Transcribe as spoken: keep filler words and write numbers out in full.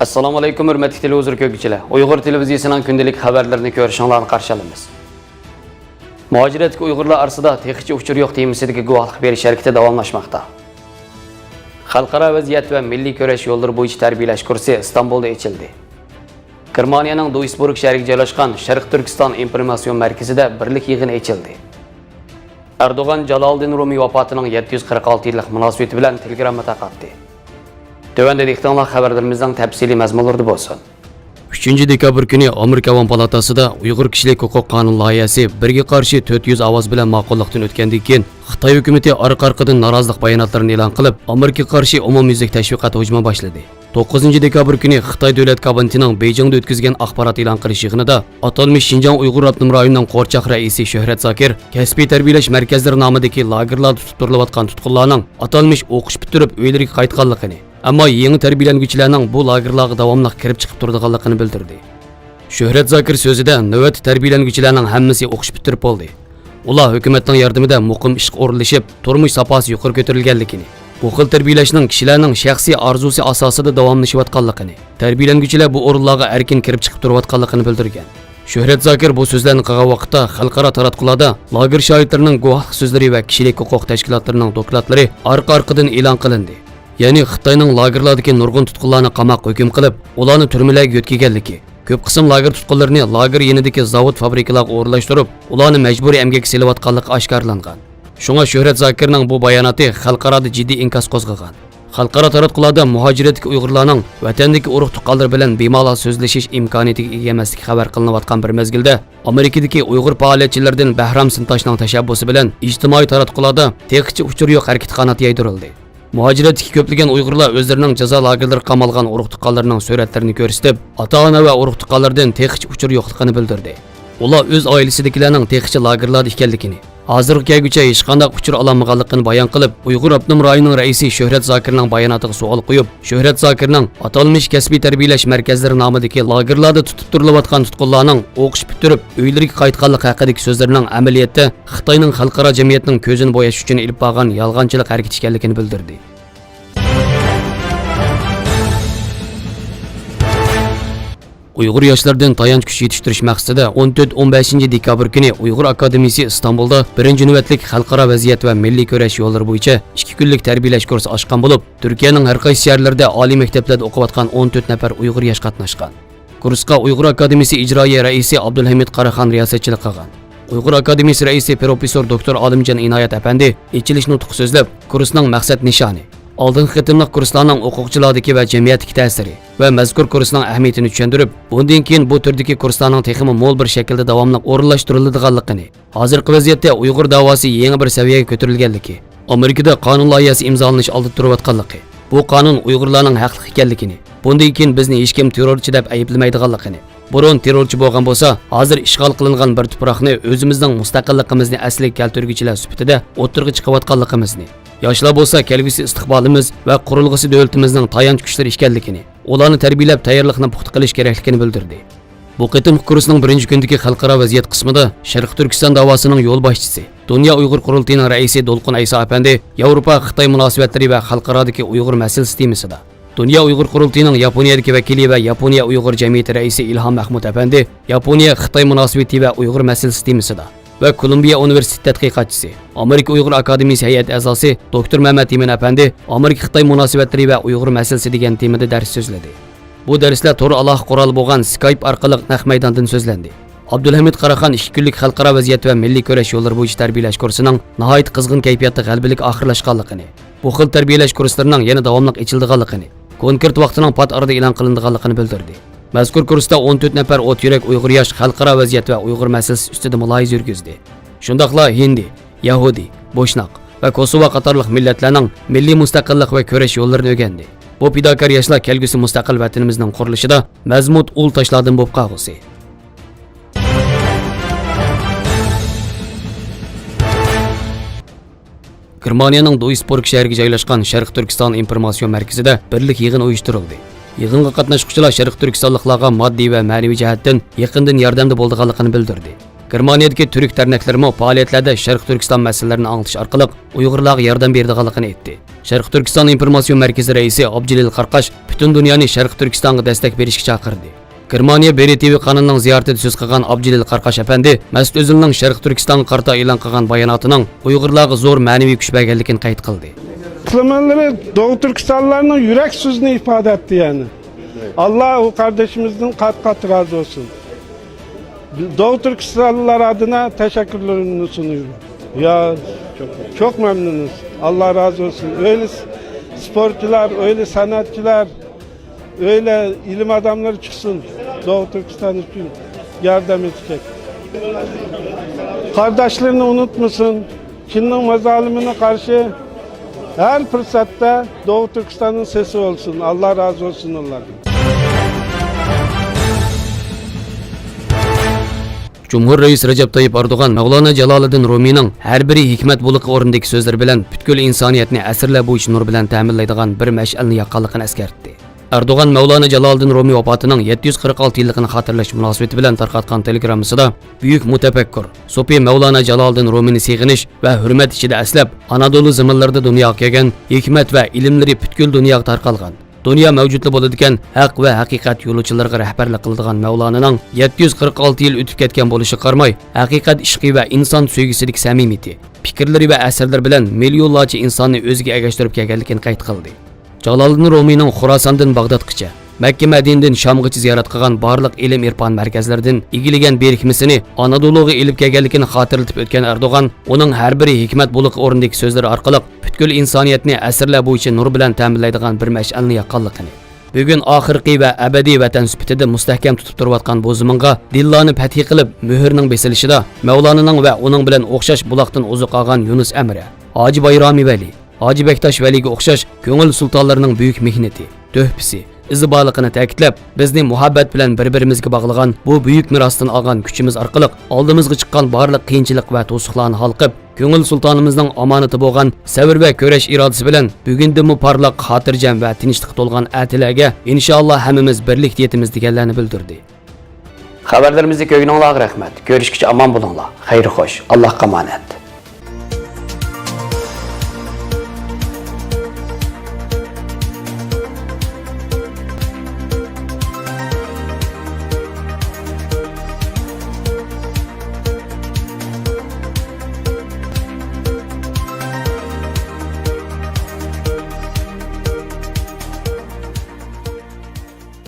ئەسسالامۇ ئەلەيكۇم، ھۆرمەتلىك تېلېۋىزور كۆرگۈچىلەر. ئۇيغۇر تېلېۋىزىيىسىنىڭ كۈندىلىك خەۋەرلىرىنى كۆرۈشۈڭلارنى قارشى ئالىمىز. مۇھاجىرەتتىكى ئۇيغۇرلار ئارىسىدا تېخىچە ئۇچۇر يوق تېمىسىدىكى گۇۋاھلىق بېرىش ھەرىكىتى داۋاملاشماقتا. خەلقئارا ۋەزىيەت ۋە مىللىي كۈرەش يوللىرى بويىچە تەربىيەلەش كۇرسى ئىستانبۇلدا ئېچىلدى. گېرمانىيەنىڭ دويسبۇرگ شەھىرىگە جايلاشقان شەرقىي تۈركىستان ئىنفورماتسىيون مەركىزىدە بىرلىك يىغىنى ئېچىلدى. ئەردوغان جالالىدىن رۇمىي ۋاپاتىنىڭ يەتتە يۈز قىرىق ئالتە يىللىق مۇناسىۋىتى بىلەن تېلېگرامما تارقاتتى. تۆۋەندە دىققىتىڭلار خەۋەرلىرىمىزنىڭ تەپسىلىي مەزمۇنلىرىدا بولسۇن. ئۈچىنچى دېكابىر كۈنى ئامېرىكا ئاۋام پالاتاسىدا ئۇيغۇر كىشىلىك ھوقۇق قانۇن لايىھەسى بىرگە قارشى تۆت يۈز ئاۋاز بىلەن ماقۇللۇقتىن ئۆتكەندىن كېيىن، خىتاي ھۆكۈمىتى ئارقا-ئارقىدىن نارازىلىق باياناتلىرىنى ئېلان قىلىپ، ئامېرىكىغا قارشى ئومۇميۈزلۈك تەشۋىقات ھۇجۇمى باشلىدى. توققۇزىنچى دېكابىر كۈنى خىتاي دۆلەت كابىنېتىنىڭ بېيجىڭدا ئۆتكۈزگەن ئاخبارات ئېلان قىلىش يىغىنىدا ئاتالمىش شىنجاڭ ئۇيغۇر ئاپتونوم رايونىنىڭ قورچاق رەئىسى شۆھرەت زاكىر كەسپىي تەربىيەلەش مەركەزلىرى نامىدىكى لاگېرلاردا تۇتۇپ تۇرۇلۇۋاتقان تۇتقۇنلارنىڭ ئاتالمىش ئوقۇش پۈتتۈرۈپ ئۆيلىرىگە قايتقانلىقىنى، ئەمما يېڭى تەربىيەلەنگۈچىلەرنىڭ بۇ لاگېرلارغا داۋاملىق كىرىپ چىقىپ تۇرىدىغانلىقىنى بىلدۈردى. شۆھرەت زاكىر سۆزىدە، نۆۋەتتە تەربىيەلەنگۈچىلەرنىڭ ھەممىسى ئوقۇش پۈتتۈرۈپ بولدى. ئۇلار ھۆكۈمەتنىڭ ياردىمىدە مۇقىم ئىشقا ئورۇنلىشىپ، تۇرمۇش ساپاسى يۇقىرى كۆتۈرۈلگەنلىكىنى، بۇ خىل تەربىيەلەشنىڭ كىشىلەرنىڭ شەخسىي ئارزۇسى ئاساسىدا داۋاملىشىۋاتقانلىقىنى، تەربىيەلەنگۈچىلەر بۇ ئورۇنلارغا ئەركىن كىرىپ چىقىپ تۇرۇۋاتقانلىقىنى بىلدۈرگەن. شۆھرەت زاكىر بۇ سۆزلەرنى قىلغان ۋاقىتتا خەلقئارا تاراتقۇلاردا لاگېر شاھىتلىرىنىڭ گۇۋاھلىق سۆزلىرى ۋە كىشىلىك ھوقۇق تەشكىلاتلىرىنىڭ دوكلاتلىرى ئارقا-ئارقىدىن ئېلان قىلىندى. يەنى خىتاينىڭ لاگېرلاردىكى نۇرغۇن تۇتقۇنلارنى قاماققا ھۆكۈم قىلىپ، ئۇلارنى تۈرمىلەرگە يۆتكىگەنلىكى، كۆپ قىسىم لاگېر تۇتقۇنلىرىنى لاگېر يېنىدىكى زاۋۇت-فابرىكىلارغا ئورۇنلاشتۇرۇپ، ئۇلارنى مەجبۇرىي ئەمگەككە سېلىۋاتقانلىقى ئاشكارىلانغان. شۇڭا شۆھرەت زاكىرنىڭ بۇ باياناتى خەلقئارادا جىددىي ئىنكاس قوزغىغان. خەلقئارا تاراتقۇلاردا مۇھاجىرەتتىكى ئۇيغۇرلارنىڭ ۋەتەندىكى ئۇرۇق-تۇغقانلىرى بىلەن بىمالال سۆزلىشىش ئىمكانىيىتىگە ئىگە ئەمەسلىكى خەۋەر قىلىنىۋاتقان بىر مەزگىلدە، ئامېرىكىدىكى ئۇيغۇر پائالىيەتچىلىرىدىن بەھرام سىنتاشنىڭ تەشەببۇسى بىلەن ئىجتىمائىي تاراتقۇلاردا تېخىچە ئۇچۇر يوق ھەرىكىتى قانات يايدۇرۇلدى. مۇھاجىرەتتىكى كۆپلىگەن ئۇيغۇرلار ئۆزلىرىنىڭ جازا لاگېرلىرىغا قامالغان ئۇرۇق-تۇغقانلىرىنىڭ سۈرەتلىرىنى كۆرسىتىپ، ئاتا-ئانا ۋە ئۇرۇق-تۇغقانلىرىدىن تېخىچە ئۇچۇر يوقلۇقىنى بىلدۈردى. ئۇلار ئۆز ئائىلىسىدىكىلەرنىڭ تېخىچە لاگېرلاردا ئىكەنلىكىنى، ھازىرغا كەلگۈچە ھېچقانداق ئۇچۇر ئالالمىغانلىقىنى بايان قىلىپ، ئۇيغۇر ئاپتونوم رايونىنىڭ رەئىسى شۆھرەت زاكىرنىڭ باياناتىغا سوئال قويۇپ، شۆھرەت زاكىرنىڭ ئاتالمىش كەسپىي تەربىيەلەش مەركەزلىرى نامىدىكى لاگېرلاردا تۇتۇپ تۇرۇلۇۋاتقان تۇتقۇنلارنىڭ ئوقۇش پۈتتۈرۈپ، ئۆيلىرىگە قايتقانلىقى ھەققىدىكى سۆزلىرىنىڭ ئەمەلىيەتتە خىتاينىڭ خەلقئارا جەمئىيەتنىڭ كۆزىنى بوياش ئۈچۈن ئېلىپ بارغان يالغانچىلىق ھەرىكىتى ئىكەنلىكىنى بىلدۈردى. ئۇيغۇر ياشلىرىدىن تايانچ كۈچ يېتىشتۈرۈش مەقسىتىدە ئون تۆت، ئون بەشىنچى دېكابىر كۈنى ئۇيغۇر ئاكادېمىيىسى ئىستانبۇلدا بىرىنچى نۆۋەتلىك خەلقئارا ۋەزىيەت ۋە مىللىي كۈرەش يوللىرى بويىچە ئىككى كۈنلۈك تەربىيەلەش كۇرسى ئاچقان بولۇپ، تۈركىيەنىڭ ھەر قايسى شەھەرلىرىدە ئالىي مەكتەپلەردە ئوقۇۋاتقان ئون تۆت نەپەر ئۇيغۇر ياش قاتناشقان. كۇرسقا ئۇيغۇر ئاكادېمىيىسى ئىجرائىيە رەئىسى ئابدۇلھەمىد قاراخان رىياسەتچىلىك قىلغان. ئۇيغۇر ئاكادېمىيىسى رەئىسى پروفېسسور دوكتور ئالىمجان ئىنايەت ئەپەندى ئېچىلىش نۇتقى سۆزلەپ، كۇرسنىڭ مەقسەت نىشانى، ئالدىنقى قېتىملىق كۇرسلارنىڭ ئوقۇغۇچىلاردىكى ۋە جەمئىيەتتىكى تەسىرى ۋە مەزكۇر كۇرسنىڭ ئەھمىيىتىنى چۈشەندۈرۈپ، بۇندىن كېيىن بۇ تۈردىكى كۇرسلارنىڭ تېخىمۇ مول بىر شەكىلدە داۋاملىق ئورۇنلاشتۇرۇلىدىغانلىقىنى، ھازىرقى ۋەزىيەتتە ئۇيغۇر داۋاسى يېڭى بىر سەۋىيەگە كۆتۈرۈلگەنلىكى، ئامېرىكىدا قانۇن لايىھەسى ئىمزالىنىش ئالدىدا تۇرۇۋاتقانلىقى، بۇ قانۇن ئۇيغۇرلارنىڭ ھەقلىق ئىكەنلىكىنى، بۇندىن كېيىن بىزنى ھېچكىم تېررورچى دەپ ئەيىبلىمەيدىغانلىقىنى، بۇرۇن تېررورچى بولغان بولسا، ھازىر ئىشغال قىلىنغان بىر تۇپراقنى ئۆزىمىزنىڭ مۇستەقىللىقىمىزنى ئەسلىگە كەلتۈرگۈچىلەر سۈپىتىدە ئوتتۇرىغا چىقىۋاتقانلىقىمىزنى، ياشلار بولسا كەلگۈسى ئىستىقبالىمىز ۋە قۇرۇلغۇسى دۆلىتىمىزنىڭ تايانچ كۈچلىرى ئىكەنلىكىنى، ئۇلارنى تەربىيەلەپ تەييارلىقنى پۇختا قىلىش كېرەكلىكىنى بىلدۈردى. بۇ قېتىمقى كۇرسنىڭ بىرىنچى كۈنىدىكى خەلقئارا ۋەزىيەت قىسمىدا شەرقىي تۈركىستان داۋاسىنىڭ يولباشچىسى، دۇنيا ئۇيغۇر قۇرۇلتىيىنىڭ رەئىسى دولقۇن ئەيسا ئەپەندى ياۋروپا خىتاي مۇناسىۋەتلىرى ۋە خەلقئارادىكى ئۇيغۇر مەسىلىسى تېمىسىدا، دۇنيا ئۇيغۇر قۇرۇلتىيىنىڭ ياپونىيەدىكى ۋەكىلى ۋە ياپونىيە ئۇيغۇر جەمئىيىتى رەئىسى ئىلھام مەھمۇت ئەپەندى ياپونىيە خىتاي مۇناسىۋىتى ۋە ئۇيغۇر مەسىلىسى تېمىسىدا ۋە كولومبىيە ئۇنىۋېرسىتېتى تەتقىقاتچىسى، ئامېرىكا ئۇيغۇر ئاكادېمىيىسى ھەيئەت ئەزاسى دوكتور مەمەت ئىمىن ئەپەندى ئامېرىكا خىتاي مۇناسىۋەتلىرى ۋە ئۇيغۇر مەسىلىسى دېگەن تېمىدا دەرس سۆزلىدى. بۇ دەرسلەر تور ئالاقە قورالى بولغان سكايپ ئارقىلىق نەق مەيداندىن سۆزلەندى. ئابدۇلھەمىد قاراخان ئىككى كۈنلۈك خەلقئارا ۋەزىيەت ۋە مىللىي كۈرەش يوللىرى بويىچە تەربىيەلەش كۇرسىنىڭ ناھايىتى قىزغىن كەيپىياتتا غەلىبىلىك ئاخىرلاشقانلىقىنى، بۇ خىل تەربىيەلەش كۇرسلىرىنىڭ يەنە داۋاملىق ئېچىلىدىغانلىقىنى، كونكرېت ۋاقتىنىڭ پات ئارىدا ئېلان قىلىنىدىغانلىقىنى بىلدۈردى. مەزكۇر كۇرستا ئون تۆت نەپەر ئوت يۈرەك ئۇيغۇر ياش خەلقئارا ۋەزىيەت ۋە ئۇيغۇر مەسىلىسى ئۈستىدە مۇلاھىزە يۈرگۈزدى. شۇنداقلا ھىندى، يەھۇدىي، بوشناق ۋە كوسوۋا قاتارلىق مىللەتلەرنىڭ مىللىي مۇستەقىللىق ۋە كۈرەش يوللىرىنى ئۆگەندى. بۇ پىداكار ياشلار كەلگۈسى مۇستەقىل ۋەتىنىمىزنىڭ قۇرۇلۇشىدا مەزمۇت ئۇل تاشلاردىن بولۇپ قالغۇسى. گېرمانىيەنىڭ دويسبۇرگ شەھىرىگە جايلاشقان شەرقىي تۈركىستان ئىنفورماتسىيون مەركىزىدە بىرلىك يىغىنى ئۇيۇشتۇرۇلدى. يىغىنغا قاتناشقۇچىلار شەرقىي تۈركىستانلىقلارغا ماددىي ۋە مەنىۋى جەھەتتىن يېقىندىن ياردەمدە بولىدىغانلىقىنى بىلدۈردى. گېرمانىيەدىكى تۈرك دەرنەكلىرىمۇ پائالىيەتلەردە شەرقىي تۈركىستان مەسىلىلىرىنى ئاڭلىتىش ئارقىلىق ئۇيغۇرلارغا ياردەم بېرىدىغانلىقىنى ئېيتتى. شەرقىي تۈركىستان ئىنفورماتسىيە مەركىزى رەئىسى ئابدۇجېلىل قاراقاش پۈتۈن دۇنيانى شەرقىي تۈركىستانغا دەستەك بېرىشكە چاقىردى. گېرمانىيە بېرى تىۋى قانىلىنىڭ زىيارىتىدە سۆز قىلغان ئابدۇجېلىل قاراقاش ئەپەندى مەسئۇت ئۆزەلنىڭ شەرقىي تۈركىستانغا قارىتا ئېلان قىلغان باياناتىنىڭ ئۇيغۇرلارغا زور مەنىۋى كۈچ بەرگەنلىكىنى قەيت قىلدى. قىلمىلىرى دوغۇ تۈركىستانلىلارنىڭ يۈرەك سۆزىنى ئىپادە ئەتتى يەنى. ئاللا ئۇ قاردىشىمىزدىن قات-قات رازى بولسۇن. دوغۇ تۈركىستانلىلار ئادىنا تەشەككۈرلىرىمنى سۇنۇيمەن. يا، çok memnunuz. Allah razı olsun. Öyle sporcular, öyle sanatçılar, öyle ilim adamları çıksın Doğu Türkistan için yardım edecek. Kardeşlerini unutmasın. Çin'in mazalımına karşı her fırsatta Doğu Türkistan'ın sesi olsun. Allah razı olsun onlardan. جۇمھۇر رەئىسى رەجەپ تايىپ ئەردوغان مەۋلانا جالالىدىن رومىنىڭ ھەر بىرى ھېكمەت بۇلىقى ئورنىدىكى سۆزلىرى بىلەن پۈتكۈل ئىنسانىيەتنى ئەسىرلەر بويىچە نۇر بىلەن تەمىنلەيدىغان بىر مەشئەلنى ياققانلىقىنى ئەسكەرتتى. ئەردوغان مەۋلانا جالالىدىن رومى ۋاپاتىنىڭ يەتتە يۈز قىرىق ئالتە يىللىقىنى خاتىرىلەش مۇناسىۋىتى بىلەن تارقاتقان تېلېگراممىسىدا، بۈيۈك مۇتەپەككۇر، سوپى مەۋلانا جالالىدىن رومىنى سېغىنىش ۋە ھۆرمەت ئىچىدە ئەسلەپ، ئانادولۇ زېمىنلىرىدا دۇنياغا كەلگەن، ھېكمەت ۋە ئىلىملىرى پۈتكۈل دۇنياغا تارقالغان، دۇنيا مەۋجۇتلا بولىدىكەن ھەق ۋە ھەقىقەت يولۇچىلىرىغا رەھبەرلىك قىلىدىغان مەۋلانىنىڭ يەتتە يۈز قىرىق ئالتە يىل ئۆتۈپ كەتكەن بولۇشىغا قارىماي، ھەقىقەت ئىشقى ۋە ئىنسان سۆيگۈسىدىكى سەمىمىيىتى، پىكىرلىرى ۋە ئەسەرلىرى بىلەن مىليونلارچە ئىنساننى ئۆزىگە ئەگەشتۈرۈپ كەلگەنلىكىنى قەيت قىلدى. جالالىدىن رومىنىڭ خوراساندىن باغدادقىچە، مەككە مەدىنىدىن شامغىچە زىيارەت قىلغان بارلىق ئىلىم-ئىرپان مەركەزلىرىدىن ئىگىلىگەن بىرىكمىسىنى ئانادولۇغا ئېلىپ كەلگەنلىكىنى خاتىرىلىتىپ ئۆتكەن ئەردوغان، ئۇنىڭ ھەر بىرى ھېكمەت بۇلىقى ئورنىدىكى سۆزلىرى ئارقىلىق پۈتكۈل ئىنسانىيەتنى ئەسىرلەر بويىچە نۇر بىلەن تەمىنلەيدىغان بىر مەشئەلنى ياققانلىقىنى، بۈگۈن ئاخىرقى ۋە ئەبەدىي ۋەتەن سۈپىتىدە مۇستەھكەم تۇتۇپ تۇرۇۋاتقان بۇ زېمىنغا دىللارنى پەتھى قىلىپ، مۆھۈرنىڭ بېسىلىشىدا مەۋلانىنىڭ ۋە ئۇنىڭ بىلەن ئوخشاش بۇلاقتىن ئوزۇق ئالغان يۇنۇس ئەمرە، ھاجى بايرامى ۋەلى، ھاجى بەكتاش ۋەلىگە ئوخشاش كۆڭۈل سۇلتانلىرىنىڭ بۈيۈك مېھنىتى، تۆھپىسى، ئىزى بارلىقىنى تەكىتلەپ، بىزنى مۇھەببەت بىلەن بىر-بىرىمىزگە باغلىغان بۇ بۈيۈك مىراستىن ئالغان كۈچىمىز ئارقىلىق ئالدىمىزغا چىققان بارلىق قىيىنچىلىق ۋە توسۇقلارنى ھالقىپ، كۆڭۈل سۇلتانىمىزنىڭ ئامانىتى بولغان سەۋر ۋە كۈرەش ئىرادىسى بىلەن بۈگۈندىنمۇ پارلاق، خاتىرجەم ۋە تىنچلىقتا تولغان ئەتىلەرگە ئىنشائاللا ھەممىمىز بىرلىكتە يېتىمىز، دېگەنلەرنى بىلدۈردى. خەۋەرلىرىمىزنى كۆرگىنىڭلارغا رەھمەت. كۆرۈشكىچە ئامان بولۇڭلار. خەير خوش. ئاللاھقا ئامانەت.